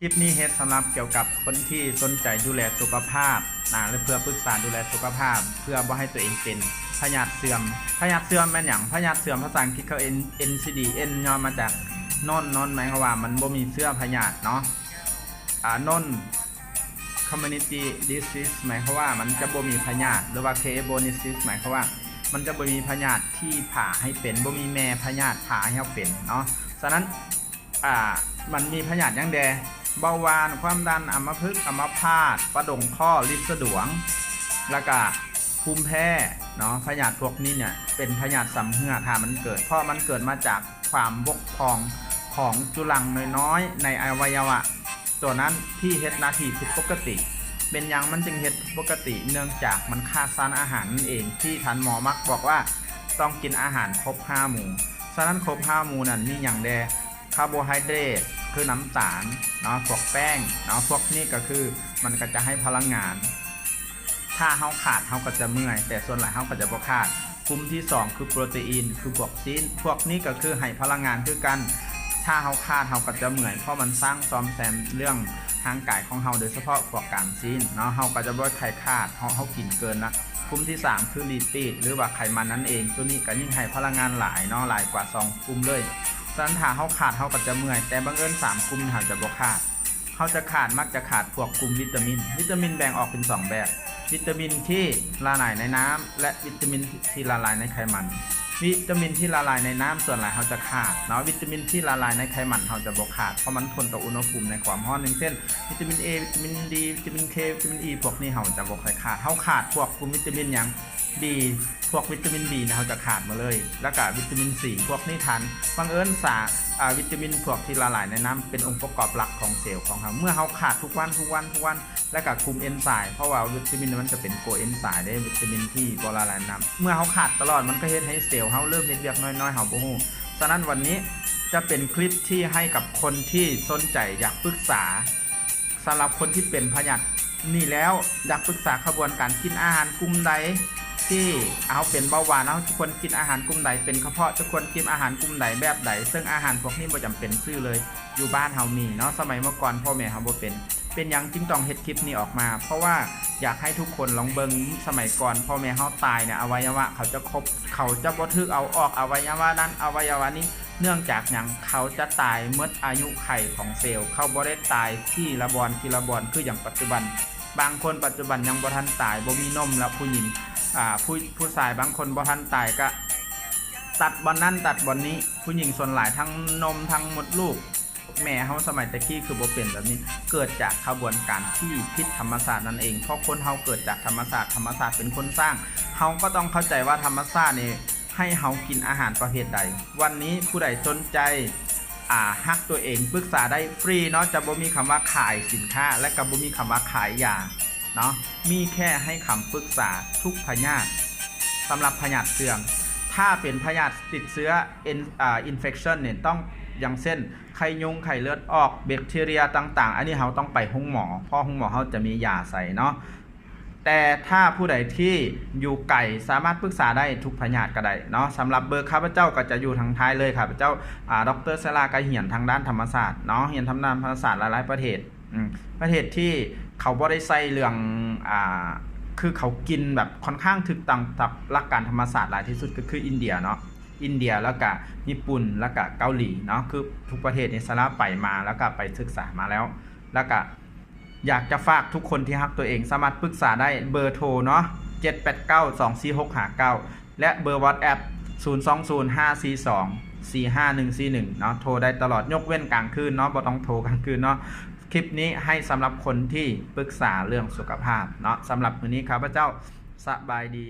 ຄລິບນີ້ເຮັດສຳລັບກ່ຽວກັບຄົນທີ່ສົນໃຈດູແລສຸຂະພາບນະ ແລະ ເພື່ອປຶກສາດູແລສຸຂະພາບ ເພື່ອບໍ່ໃຫ້ຕົວເອງເປັນພະຍາດເສື່ອມ. ພະຍາດເສື່ອມແມ່ນຫຍັງ? ພະຍາດເສື່ອມພາສາອັງກິດເຂົາເອີ້ນ ເອັນ ຊີ ດີ ເອັນ ຫຍໍ້ມາຈາກ Non Non ໝາຍຄວາມວ່າມັນບໍ່ມີເຊື້ອພະຍາດເນາະ. ອາ Non Community Disease ໝາຍຄວາມວ່າມັນຈະບໍ່ມີພະຍາດ ຫຼືວ່າ K A Bone Disease ໝາຍຄວາມວ່າມັນຈະບໍ່ມີພະຍາດທີ່ພາໃຫ້ເປັນ ບໍ່ມີແມ່ພະຍາດພາໃຫ້ເຮົາເປັນເນາະ. ສະນັ້ນ ອາ ມັນມີພະຍາດຫຍັງແດ່? ເບົາຫວານ, ຄວາມດັນ, ອຳມະພຶກ, ອຳມະພາດ, ປະດົງຂໍ້, ລິດສະດວງ ແລ້ວກະພູມແພ້ເນາະ. ພະຍາດພວກນີ້ເນຍເປັນພະຍາດຊຳເຮື້ອ ຖ້າມັນເກີດ ເພາະມັນເກີດມາຈາກຄວາມບົກຜ່ອງຂອງຈຸລັງນ້ອຍໆໃນອະໄວຍະວະຕົວນັ້ນທີ່ເຮັດໜ້າທີ່ຜິດປົກກະຕິ. ເປັນຫຍັງມັນຈຶ່ງເຮັດຜິດປົກກະຕິ? ເນື່ອງຈາກມັນຂາດສານອາຫານນັ້ນເອງ ທີ່ທ່ານໝໍມັກບອກວ່າຕ້ອງກິນອາຫານຄົບຫ້າໝູ່. ສະນັ້ນຄົບຫ້າໝູ່ນັ້ນມີຫຍັງແດ່? ຄາໂບໄຮເດຣດ ຄືນ້ຳຕານເນາະ, ພວກແປ້ງເນາະ, ພວກນີ້ກໍຄືມັນກໍຈະໃຫ້ພະລັງງານ. ຖ້າເຮົາຂາດເຮົາກໍຈະເມື່ອຍ ແຕ່ສ່ວນຫຼາຍເຮົາກໍຈະບໍ່ຂາດ. ກຸ່ມທີສອງຄືໂປຣຕີນ ຄືພວກຊີ້ນ ພວກນີ້ກໍຄືໃຫ້ພະລັງງານຄືກັນ. ຖ້າເຮົາຂາດເຮົາກໍຈະເມື່ອຍ ເພາະມັນສ້າງສ້ອມແຊມເລື່ອງຮ່າງກາຍຂອງເຮົາ ໂດຍສະເພາະພວກການຊີ້ນເນາະ ເຮົາກໍຈະບໍ່ໃຫ້ຂາດ ເຮົາ ເຮົາກິນເກີນນະ. ກຸ່ມທີສາມຄືລິປິດ ຫຼືວ່າໄຂມັນນັ້ນເອງ ຕົວນີ້ກໍຍິ່ງໃຫ້ພະລັງງານຫຼາຍເນາະ ຫຼາຍກວ່າສອງກຸ່ມເລີຍ. ສະນັ້ນຖ້າເຮົາຂາດເຮົາກໍຈະເມື່ອຍ ແຕ່ບັງເອີນສາມກຸ່ມນີ້ເຮົາຈະບໍ່ຂາດ. ເຮົາຈະຂາດ ມັກຈະຂາດພວກກຸ່ມວິຕາມິນ. ວິຕາມິນແບ່ງອອກເປັນສອງແບບ ວິຕາມິນທີ່ລະລາຍໃນນ້ຳ ແລະ ວິຕາມິນທີ່ລະລາຍໃນໄຂມັນ. ວິຕາມິນທີ່ລະລາຍໃນນ້ຳສ່ວນຫຼາຍເຮົາຈະຂາດເນາະ, ວິຕາມິນທີ່ລະລາຍໃນໄຂມັນເຮົາຈະບໍ່ຂາດ ເພາະມັນທົນຕໍ່ອຸນຫະພູມໃນຄວາມຮ້ອນ ຢ່າງເຊັ່ນ ວິຕາມິນເອ ວິຕາມິນດີ ວິຕາມິນເຄ ວິຕາມິນອີ ພວກນີ້ເຮົາຈະບໍ່ຄ່ອຍຂາດ. ເຮົາຂາດພວກກຸ່ມວິຕາມິນຫຍັງ? ບີ ພວກວິຕາມິນບີນີ້ເຮົາຈະຂາດໝົດເລີຍ ແລ້ວກະວິຕາມິນຊີ ພວກນີ້ທ່ານ ບັງເອີນສາ ອາ ວິຕາມິນພວກທີ່ລະລາຍໃນນ້ຳ ເປັນອົງປະກອບຫຼັກຂອງເຊວຂອງເຮົາ. ເມື່ອເຮົາຂາດທຸກວັນ ທຸກວັນ ທຸກວັນ ແລ້ວກະກຸ່ມເອັນໄຊ ເພາະວ່າວິຕາມິນມັນຈະເປັນໂກເອັນໄຊເດ້ ວິຕາມິນທີ່ບໍ່ລະລາຍນ້ຳ ເມື່ອເຮົາຂາດຕະຫຼອດ ມັນກໍເຮັດໃຫ້ເຊວເຮົາເລີ່ມເຮັດວຽກນ້ອຍໆ ເຮົາບໍ່ຮູ້. ສະນັ້ນວັນນີ້ຈະເປັນຄລິບທີ່ໃຫ້ກັບຄົນທີ່ສົນໃຈຢາກປຶກສາ ສຳລັບຄົນທີ່ເປັນພະຍາດນີ້ແລ້ວ ຢາກປຶກສາຂະບວນການກິນອາຫານກຸ່ມໃດ ທີ່ເຮົາເປັນເບົາຫວານ ເຮົາຄວນກິນອາຫານກຸ່ມໃດ, ເປັນກະເພາະຈະຄວນກິນອາຫານກຸ່ມໃດ ແບບໃດ, ເຊິ່ງອາຫານພວກນີ້ບໍ່ຈຳເປັນຊື້ເລີຍ ຢູ່ບ້ານເຮົາມີເນາະ. ສະໄໝເມື່ອກ່ອນພໍ່ແມ່ເຮົາບໍ່ເປັນ. ເປັນຫຍັງຈຶ່ງຕ້ອງເຮັດຄລິບນີ້ອອກມາ? ເພາະວ່າຢາກໃຫ້ທຸກຄົນລອງເບິ່ງ ສະໄໝກ່ອນພໍ່ແມ່ເຮົາຕາຍເນຍ ອະໄວຍະວະເຂົາຈະຄົບ ເຂົາຈະບໍ່ຖືກເອົາອອກ ອະໄວຍະວະນັ້ນ ອະໄວຍະວະນີ້ ເນື່ອງຈາກຫຍັງ? ເຂົາຈະຕາຍໝົດອາຍຸໄຂຂອງເຊວ ເຂົາບໍ່ໄດ້ຕາຍທີລະບ່ອນ ທີລະບ່ອນ ຄືຢ່າງປັດຈຸບັນ. ບາງຄົນປັດຈຸບັນຍັງບໍ່ທັນຕາຍ ບໍ່ມີນົມ ແລ້ວຜູ້ຍິງ ອາ ຜູ້ ຜູ້ຊາຍບາງຄົນບໍ່ທັນຕາຍກະຕັດບ່ອນນັ້ນຕັດບ່ອນນີ້. ຜູ້ຍິງສ່ວນຫຼາຍທັງນົມ ທັງມົດລູກ. ແມ່ເຮົາສະໄໝແຕ່ກີ້ຄືບໍ່ເປັນແບບນີ້? ເກີດຈາກຂະບວນການທີ່ຜິດທຳມະຊາດນັ້ນເອງ. ເພາະຄົນເຮົາເກີດຈາກທຳມະຊາດ ທຳມະຊາດເປັນຄົນສ້າງ. ເຮົາກໍຕ້ອງເຂົ້າໃຈວ່າທຳມະຊາດນີ້ ໃຫ້ເຮົາກິນອາຫານປະເພດໃດ. ວັນນີ້ຜູ້ໃດສົນໃຈ ອາ ຮັກຕົວເອງ ປຶກສາໄດ້ຟຣີເນາະ, ຈະບໍ່ມີຄຳວ່າຂາຍສິນຄ້າ ແລະ ກໍບໍ່ມີຄຳວ່າຂາຍຢາເນາະ, ມີແຄ່ໃຫ້ຄຳປຶກສາທຸກພະຍາດ. ສຳລັບພະຍາດເຊື່ອງ ຖ້າເປັນພະຍາດຕິດເຊື້ອ ເອັນ ອາ infection ນີ້ ຕ້ອງ ຢ່າງເຊັ່ນ ໄຂ້ຍຸງ ໄຂ້ເລືອດອອກ ແບັກທີເຣຍຕ່າງໆ ອັນນີ້ເຮົາຕ້ອງໄປໂຮງໝໍ ເພາະໂຮງໝໍເຮົາຈະມີຢາໃສ່ເນາະ. ແຕ່ຖ້າຜູ້ໃດທີ່ຢູ່ໄກ ສາມາດປຶກສາໄດ້ທຸກພະຍາດກໍໄດ້ເນາະ. ສຳລັບເບີຂ້າພະເຈົ້າກໍຈະຢູ່ທາງທ້າຍເລີຍ. ຂ້າພະເຈົ້າ ອາ ດຣ ເຊລາ ກໍຮຽນທາງດ້ານທຳມະຊາດເນາະ, ຮຽນທາງດ້ານທຳມະຊາດຫຼາຍໆປະເທດ. ອືມ ປະເທດທີ່ເຂົາບໍ່ໄດ້ໃສ່ເລື່ອງ ອາ ຄືເຂົາກິນແບບຄ່ອນຂ້າງຖືກຕ້ອງຕາມຫຼັກການທຳມະຊາດຫຼາຍທີ່ສຸດກໍຄືອິນເດຍເນາະ, ອິນເດຍ ແລ້ວກະຍີ່ປຸ່ນ ແລ້ວກະເກົາຫຼີເນາະ. ຄືທຸກປະເທດນີ້ ສາລາໄປມາ ແລ້ວກະໄປສຶກສາມາແລ້ວ ແລ້ວກະ ຢາກຈະຝາກທຸກຄົນທີ່ຮັກຕົວເອງສາມາດປຶກສາໄດ້ ເບີໂທເນາະ ເຈັດແປດເກົ້າ ສອງສີ່ຫົກຫ້າເກົ້າ ແລະ ເບີ WhatsApp ສູນສອງສູນ ຫ້າສີ່ສອງ ສີ່ຫ້າໜຶ່ງສີ່ໜຶ່ງເນາະ. ໂທໄດ້ຕະຫຼອດ ຍົກເວັ້ນກາງຄືນເນາະ, ບໍ່ຕ້ອງໂທກາງຄືນເນາະ. ຄລິບນີ້ໃຫ້ສຳລັບຄົນທີ່ປຶກສາເລື່ອງສຸຂະພາບເນາະ. ສຳລັບມື້ນີ້ ຂ້າພະເຈົ້າ ສະບາຍດີ.